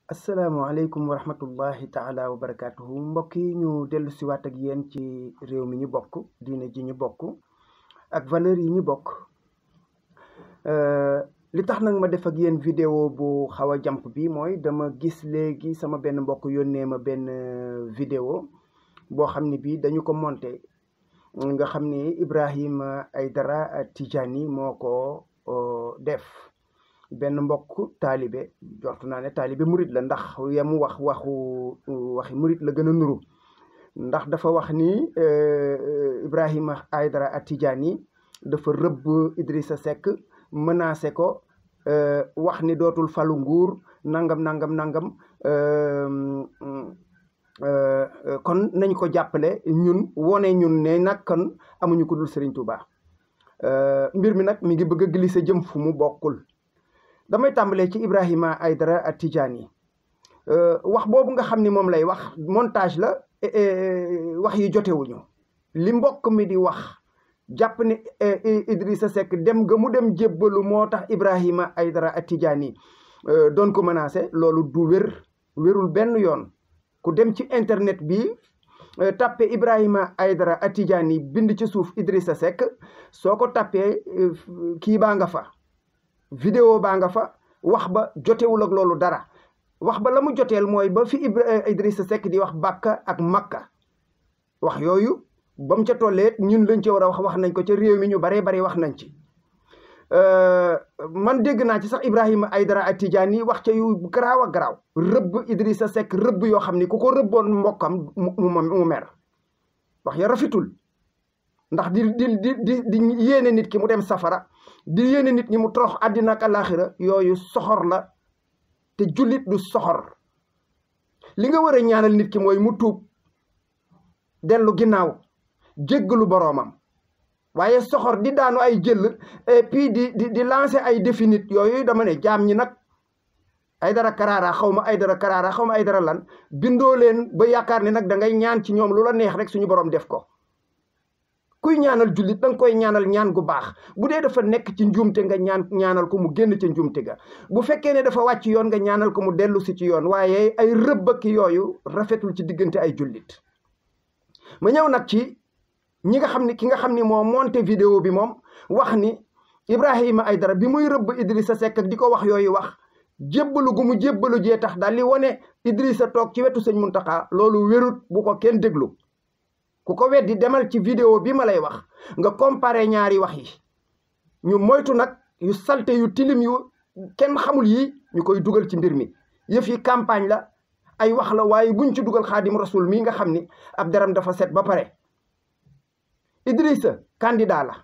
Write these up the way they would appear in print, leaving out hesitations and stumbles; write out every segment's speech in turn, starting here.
asalaamaaleykum wa rahmatullahi taala wa barakaatuhu mbokk yi ñu dellu siwaat ak yéen ci réew mi ñu bokk diine ji ñu bokk ak valeur yi ñu bokk. li tax nag ma def ak yéen vidéo bu xaw a jàmp bi mooy dama gis léegi sama benn mbokk yónnee ma benn vidéo boo xam ne bii dañu ko monté nga xam ni Ibrahima Aidara Tidjani moo ko def. benn mbokk taalibe jortu naa ne taalibe murit la ndax yamu waxi murit la gën a nuru ndax dafa wax ni Ibrahima Aidara Tidjani dafa rëbb Idrissa Seck menacé ko wax ni dootul falu nguur nangam kon nañ ko jàppale ñun wone ñun ne nag kon amuñu ko dul Serigne Touba. mbir mi nag mi ngi bëgg a glisser jëm fu mu bokkul. damay tàmbalee ci Ibrahima Aidara Tidjani wax boobu nga xam ni moom lay wax montage la wax yi jotewuñu li mbokk mi di wax jàpp ni Idrissa Seck dem ga mu dem jébbalu moo tax Ibrahima Aidara Tidjani doon ko menacé loolu du wérul benn yoon. ku dem ci internet bi tappe Ibrahima Aidara Tidjani bind ci suuf Idrissa Seck soo ko tappee kii baa nga fa vidéo baa nga fa wax ba jotewul ak loolu dara wax ba la mu joteel mooy ba fi Idrissa Seck di wax Bàkka ak Makka wax yooyu ba mu ca tollee ñun lañ ci war a wax nañ ko ca réew mi ñu baree bari wax nañ ci. man dégg naa ci sax Ibrahima Aidara Tidjani wax ca yu garaaw a garaaw rëbb Idrissa Seck rëbb yoo xam ni ku ko rëbboon mbokkam mu mer wax ya rafetul ndax di yéene nit ki mu dem safara di yéene nit ñi mu torox àddina ak àllaaxira yooyu soxor la te jullit du soxor. li nga war a ñaanal nit ki mooy mu tuub dellu ginnaaw jéggalu boroomam waaye soxor di daanu ay jël et puis di lancer ay défi nit yooyu dama ne jaam ñi nag Aidara Karara xaw ma Aidara lan bindoo leen ba yaakaar ne nag da ngay ñaan ci ñoom lu la neex rek suñu borom def ko. kuy ñaanal jullit danga koy ñaanal ñaan gu baax bu dee dafa nekk ci njuumte nga ñaanal ko mu génn ca njuumte ga bu fekkee ne dafa wàcc yoon nga ñaanal ko mu dellu si ci yoon waaye ay rëbbaki yooyu rafetul ci diggante ay jullit. ma ñëw nag ci ki nga xam ni moo monté vidéo bi moom wax ni Ibrahima Aidara bi muy rëbb Idrissa Seck ak di ko wax yooyu wax jébbalu gu mu jébbalu jee tax daal li wane Idrissa toog ci wetu sëñ Muntaxa loolu wérut bu ko kenn déglu. ku ko weddi demal ci vidéo bi ma lay wax nga comparé ñaari wax yi ñu moytu nag yu salte yu tilim yu kenn xamul yi ñu koy dugal ci mbir mi yëf yi campagne la ay wax la waaye buñ ci dugal Xaadim Rasul mii nga xam ni ab deram dafa set ba pare. Idrissa candidat la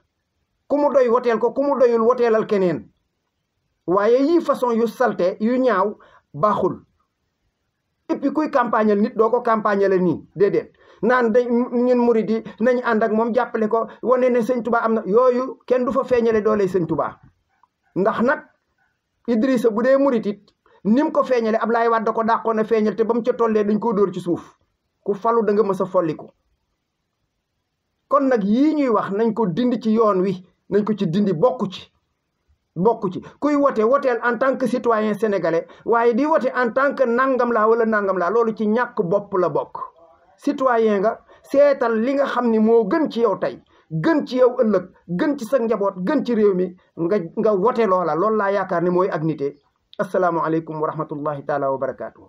ku mu doy woteel ko ku mu doyul woteelal keneen waaye yii façon yu salte yu ñaaw baaxul. et puis kuy campagnal nit doo ko campagnal nii déedéet naan dañ ñun murid yi nañ ànd ak moom jàppale ko wane ne sëñ Touba am na yooyu kenn du fa feeñale doole sëñ Touba. ndax nag Idrissa bu dee murid it ni mu ko feeñale Ablaye Wade da ko dàqoon a feeñal te ba mu ca tollee dañ koo dóor ci suuf ku falu da nga mës a folliku. kon nag yii ñuy wax nañ ko dindi ci yoon wi nañ ko ci dindi bokku ci kuy woteel en tant que citoyen sénégalais waaye di wote en tant que nangam laa wala nangam laa loolu ci ñàkk bopp la bokk. citoyen nga seetal li nga xam ni moo gën ci yow tey gën ci yow ëllëg gën ci sa njaboot gën ci réew mi nga wote loola loolu laa yaakaar ni mooy ak nite. asalaamualeykum wa rahmatullahi taala wa barakaatu.